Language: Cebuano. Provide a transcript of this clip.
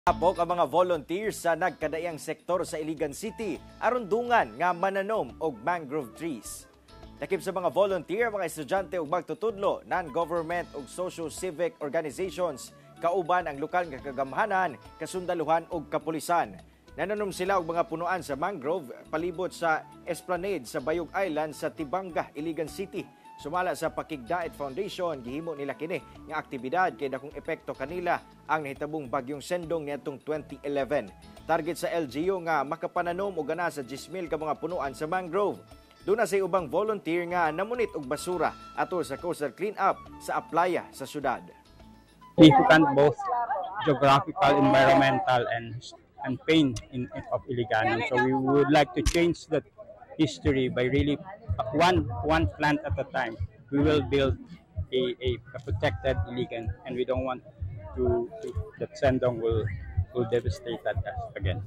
Apok ang mga volunteers sa nagkadaiyang sektor sa Iligan City aron dungan nga mananom og mangrove trees. Lakip sa mga volunteer, mga estudyante ug magtutudlo, non-government ug socio-civic organizations, kauban ang lokal nga kagamhanan, kasundaluhan ug kapulisan. Nananom sila og mga punuan sa mangrove palibot sa Esplanade sa Bayog Island sa Tibanga, Iligan City. Sumala sa Pakigdait Foundation, gihimo nila kini nga aktibidad kay dakong epekto kanila ang nahitabong bagyong Sendong niadtong 2011. Target sa LGU nga makapananom og gana sa 10,000 ka mga punuan sa mangrove. Duna say ubang volunteer nga namunit og basura atol sa coastal clean up sa Aplaya sa syudad. Significant both geographical, environmental, and pain of Iliganon. So we would like to change that history by really one plant at a time. We will build a protected Iligan, and we don't want to that Sendong will devastate that again.